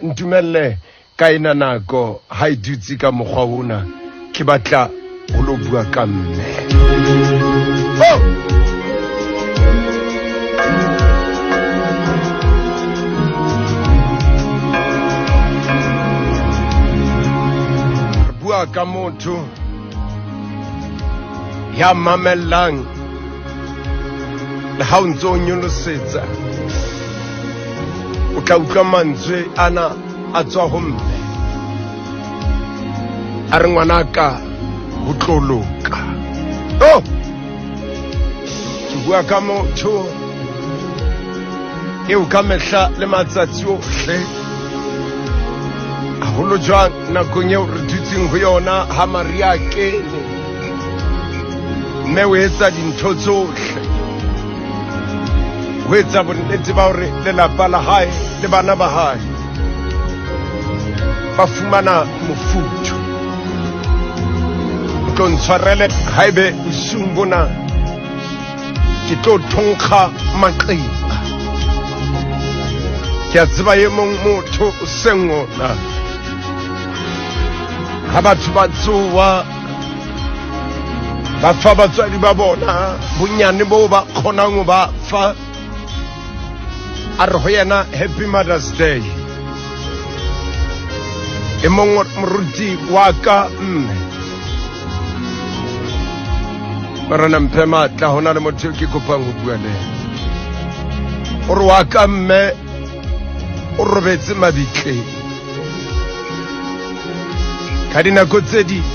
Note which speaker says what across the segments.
Speaker 1: Ntumelle ka ena nako ha e dutse ka mokgwa ona, ke batla ho lo bua ka mme. Oh! Re bua ka motho ya mamellang le ha o ntse o nyolosetsa, o tla utlwa mantswe ana a tswa ho mme a re, ngwanaka, ho tlo loka. Oh! Ke bua ka motho eo ka mehla le matsatsi ohle, haholo jwang nakong eo re dutseng ho yona ha Maria a kene, mme o etsa dintho tsohle ho etsa bonnete ba hore lelapa la hae le bana ba hae ba fumana mofuthu. O tlo ntshwarele haebe bosiung bona ke tlo thonkga maqeba. Ke a tseba e mong motho o seng ona ha batho ba tsoa ba fa batswadi ba bona bonyane boo ba kgonang ho ba fa, a re ho yena happy Mother's Day. E mong moruti wa ka mme, Morena mphe matla, ho na le motho eo ke kopang ho bua le yena. O re wa ka mme o robetse mabitleng. Ka dinako tse ding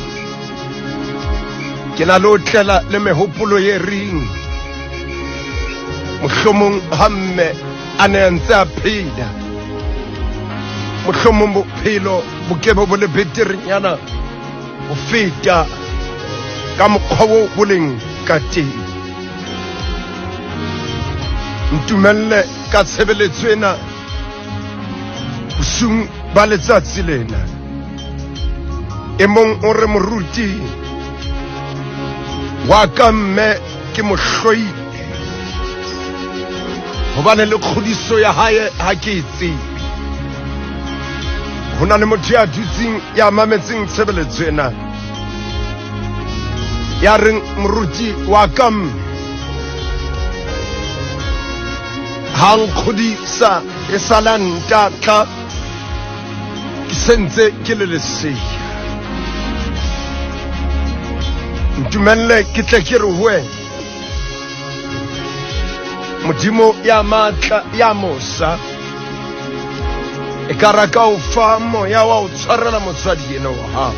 Speaker 1: ke na le o tlela le mehopolo ye reng mohlomong ha mme a ne a ntse a phela, mohlomong bophelo bo ke bo bo le beterenyana ho feta ka mokgwa wo bo leng ka teng. Ntumelle ka tshebeletso ena bosiung ba letsatsi lena. E mong o re, moruti wa ka mme ke mo hloile hobane le kgodiso ya hae ha ke e tsebe. Ho na le motho ya dutseng ya mametseng tshebeletso ena ya reng, moruti wa ka mme ha nkgodisa e sala ntatla ke sentse ke le leseya. Ntumelle ke tle ke re ho wena, Modimo ya matla ya mosa e ka raka o fa moya wa o tshwarela motswadi ena wa hao.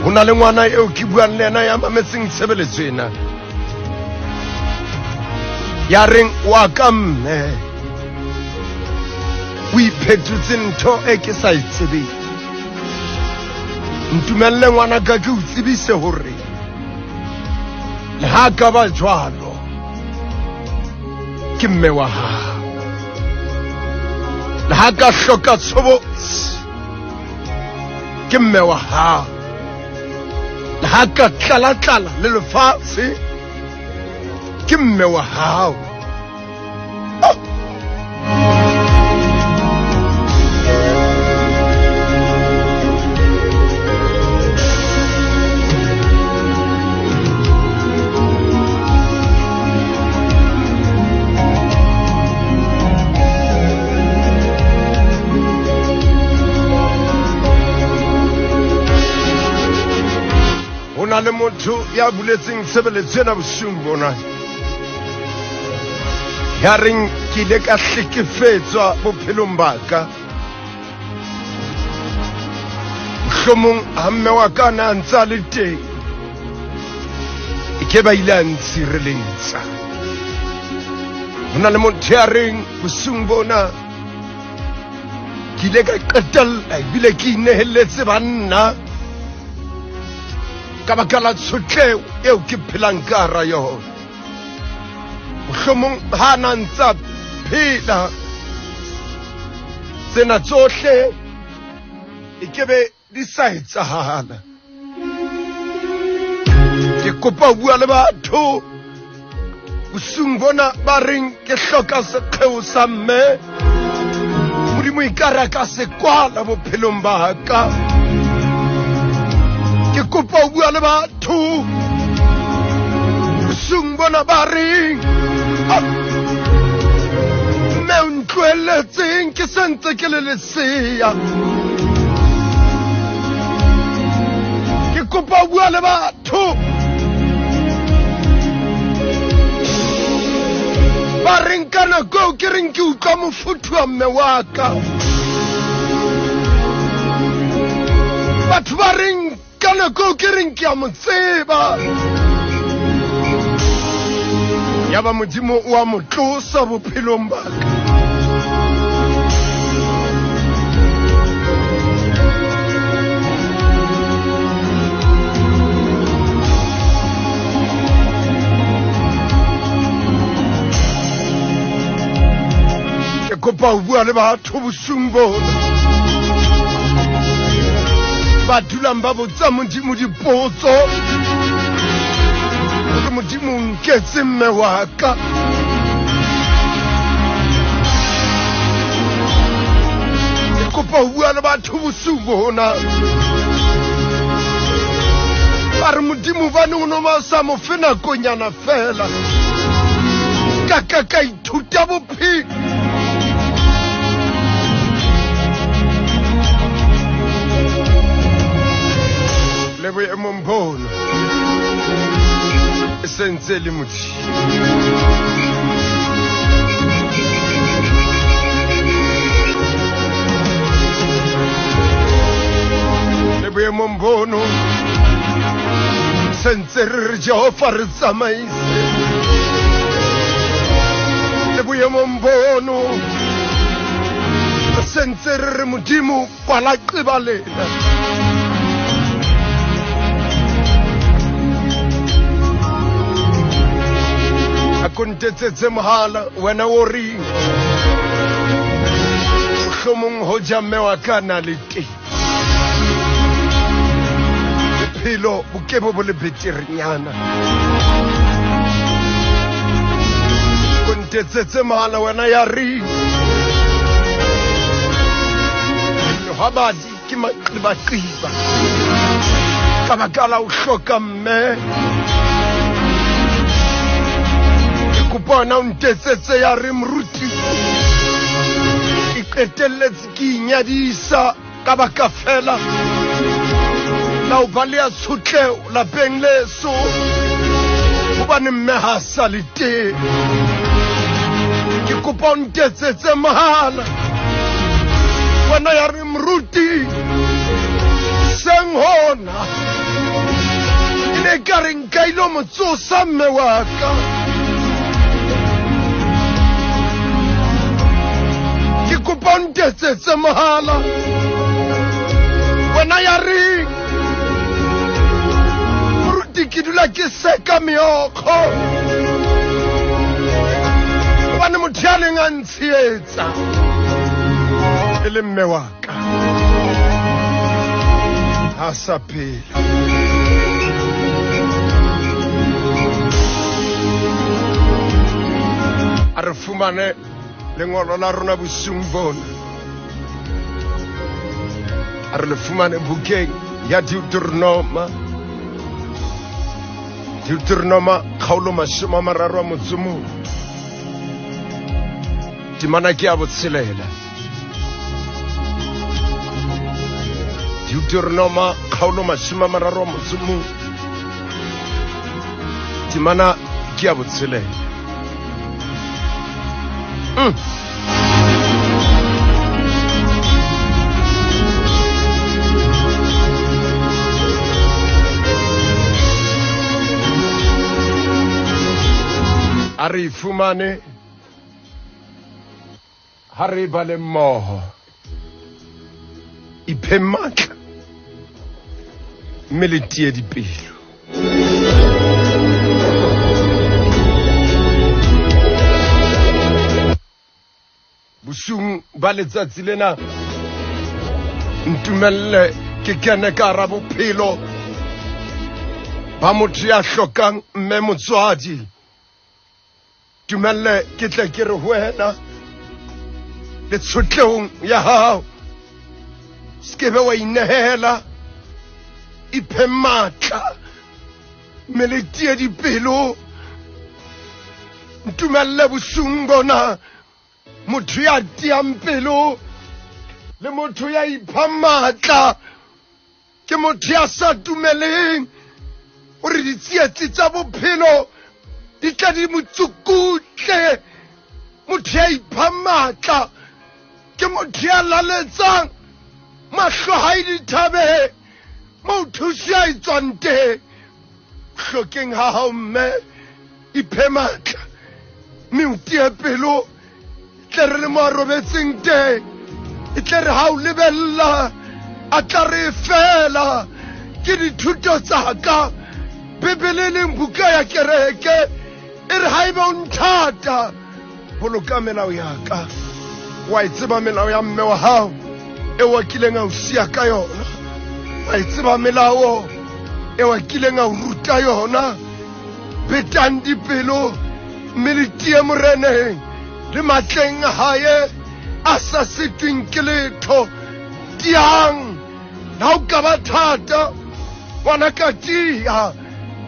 Speaker 1: Ho na le ngwana eo ke buang le yena ya mametseng tshebeletso ena ya reng wa ka mme o iphetotse ntho e ke sa e tsebeng. Ntumelle ngwana ka ke o tsebise hore le ha ka ba jwalo ke mme wa hao, le ha ka hloka tshobotsi ke mme wa hao, le ha ka tlala-tlala le lefatshe ke mme wa hao. Oh! Ho na le motho ya buletseng tshebeletso ena bosiung bona ya reng ke ile ka hlekefetswa bophelong ba ka. Mohlomong ha mme wa ka na ntse a le teng e ke ba ile a ntshireletsa. Ho na le motho ya reng bosiung bona ke ile ka qetella ebile ke inehelletse banna ka baka la tshotleho eo ke phelang ka hara yona. Mohlomong ha na ntsa phela tsena tsohle e ke be di sa etsahala. Ke kopa ho bua le batho bosiung bona ba reng ke hloka sekgeo sa mme. Modimo ekare a ka se kwala bophelong ba ka. Ke kopa o bua le batho bosung bona ba reng, "Ah, mme o ntlohelletseng ke sentse ke le lesea." Ke kopa o bua le batho ba reng ka nako eo ke reng ke utlwa mofuthu wa mme wa ka. Batho ba reng ka nako eo ke reng ke a mo tseba, ya ba Modimo o a mo tlosa bophelong ba ka. Ke kopa ho bua le batho bosung bona ba dulang ba botsa Modimo dipotso gore Modimo o nketse mme wa ka. Ke kopa ho bua le batho bosung bona ba re Modimo bane o no ba sa mo fe nakonyana fela ka ka ka ithuta bophelo. Le boemong bono e sentse le Modimo. Le boemong bono sentse re re Jehova re tsamaise. Le boemong bono re sentse re re Modimo kwala qeba lena. A ko ntetsetse mohala wena o reng mohlomong hoja mme wa ka na le teng, bophelo bo ke bo bo le beterenyana. Ko ntetsetse mohala wena ya reng lehwabadi ke maqibaqhiba ka baka la o hloka mme. Ke kopa wena o ntetsetse ya re moruti ke qetelletse ke inyadisa ka baka fela la o ba le ya tshotleo lapeng leso gobane mme ga sa le teng. Ke kopa o ntetsetse mohala wena ya re moruti seng hona e ne ka re nka ilo mo tsosa mme wa ka. Ke kopa o ntetsetse mohala wena ya reng moruti ke dula ke seka meokgo gobane motho ya neng a ntsheetsa e le mme wa ka ga sa phela. A re fumane lengolo la rona bosung bona, a re le fumane bukeng ya Deuteronoma, Deuteronoma kgaolo 31, temana ke ya 6. Deuteronoma kgaolo 31, temana ke ya 6. A re e fumane ha re bale mmoho. Iphe matla mme le tie dipelo. Bosung ba letsatsi lena ntumelle ke kene ka hara bophelo ba motho ya hlokang mme motswadi. Tumelle ke tle ke re ho wena Le tshotlehong ya hao se ke be wa inehela, iphe matla mme le tie dipelo. Ntumelle bosung bona, motho ya tiang pelo le motho ya iphang matla ke motho ya sa dumeleng gore ditsietsi tsa bophelo di tla di mo tsukutle. Motho ya iphang matla ke motho ya laletsang mahlo hae dithabeng moo thuso ya e tswang teng. Hlokeng ha hao mme, iphe matla mme o tie pelo, tle re le mo a robetseng teng, e tle re ha o lebella a tla re fela ke dithuto tsa ka. Bibele e leng buka ya kereke e re ha ebe o nthata, boloka melao ya ka. Wa e tseba melao ya mme wa hao eo a kileng a o siya ka yona, wa e tseba melao eo a kileng a o ruta yona. Betang dipelo mme le tie moreneng le matleng a hae a sa setweng ke letho. Tiang le ha o ka ba thata, ngwana ka tia,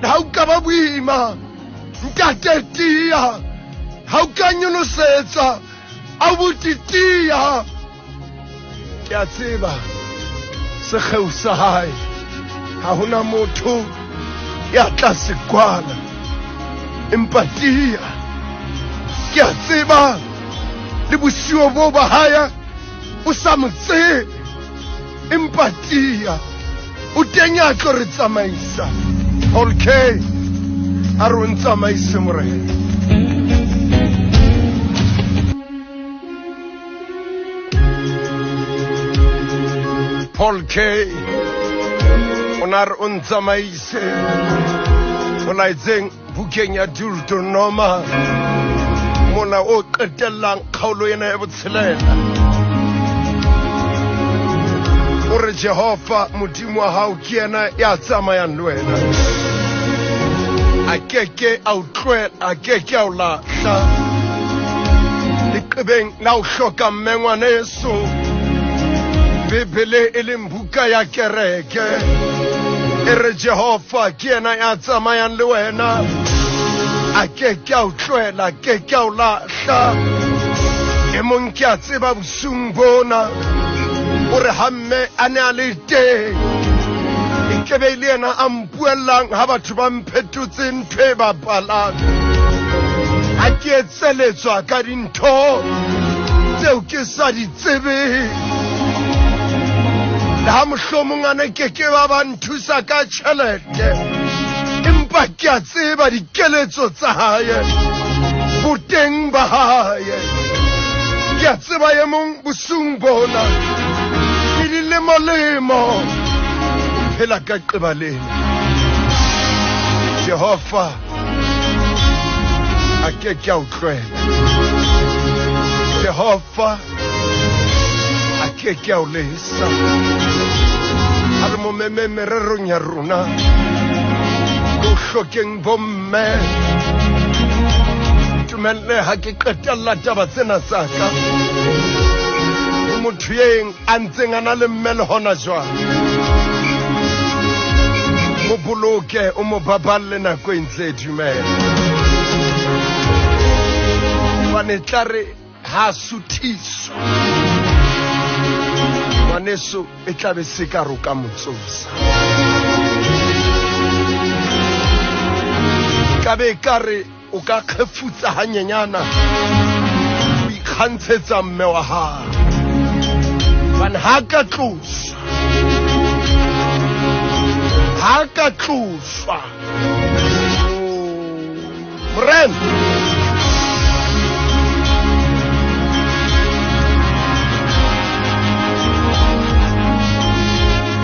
Speaker 1: le ha o ka ba boima, ntate tia, ha o ka nyolosetsa abuti tia. Ke a tseba sekgeo sa hae ha hona motho ya tla se kwala, empa tia. Ke a tseba le bosiwo bo ba hae o sa mo tsebe, empa tia, o teng ya tlo re tsamaisa. Paul K a re o ntsamaise morena. Paul K o na re o ntsamaise, o laetseng bukeng ya Deuteronoma mola o qetellang kgaolo ena ya botshelela, o re Jehova Modimo wa hao ke yena ya tsamayang le wena, a keke a o tlohela, a keke a o lahla leqebeng la o hloka mme ngwaneso. Bibele e leng buka ya kereke e re Jehova ke yena ya tsamayang le wena, a ke ke a o tlohela, a ke ke a o lahla. E mong ke a tseba bosung bona o re ha mme a ne a le teng, e kebe e le yena a mpuellang ha batho ba mphetotse ntho e bapalang, ha ke etseletswa ka dintho tseo ke sa di tsebeng. Le ha mohlomong a ne ke ke ba ba nthusa ka tjhelete, empa ke a tseba dikeletso tsa hae, boteng ba hae. Ke a tseba e mong bosung bona ke dilemolemo phela ka qeba lena, Jehova a ke ke a o tlohela, Jehova a ke ke a o lesa. A re mo memeng mererong ya rona, o hlokeng bomme. Ntumelle ha ke qetella taba tsena tsa ka ho motho eng a ntseng a na le mme le hona jwale. Mo boloke, o mo baballe nako e ntse e dumela, hobane tla re ha suthiswa ngwaneso e tla be se ka roka motsosa, ka be ka re o ka kgefutsa hanyenyana o ikgantshetsa mme wa hao, bane ha ka tloswa, ha ka tloswa morena.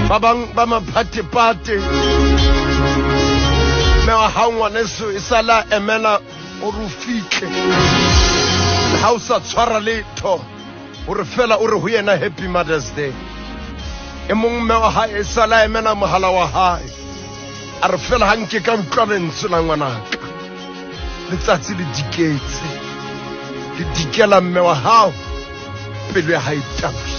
Speaker 1: Ba bang ba maphatepate, mme wa hao ngwaneso e sala emela gore o fitlhe, le ha o sa tshwara letho, gore fela o re ho yena happy Mother's Day. E mong mme wa hae e sala emela mohala wa hae, a re fela ha nke ka utlwa lentswe la ngwanaka. Letsatsi le diketse, le dikela mme wa hao. pelo ya hae tabohile.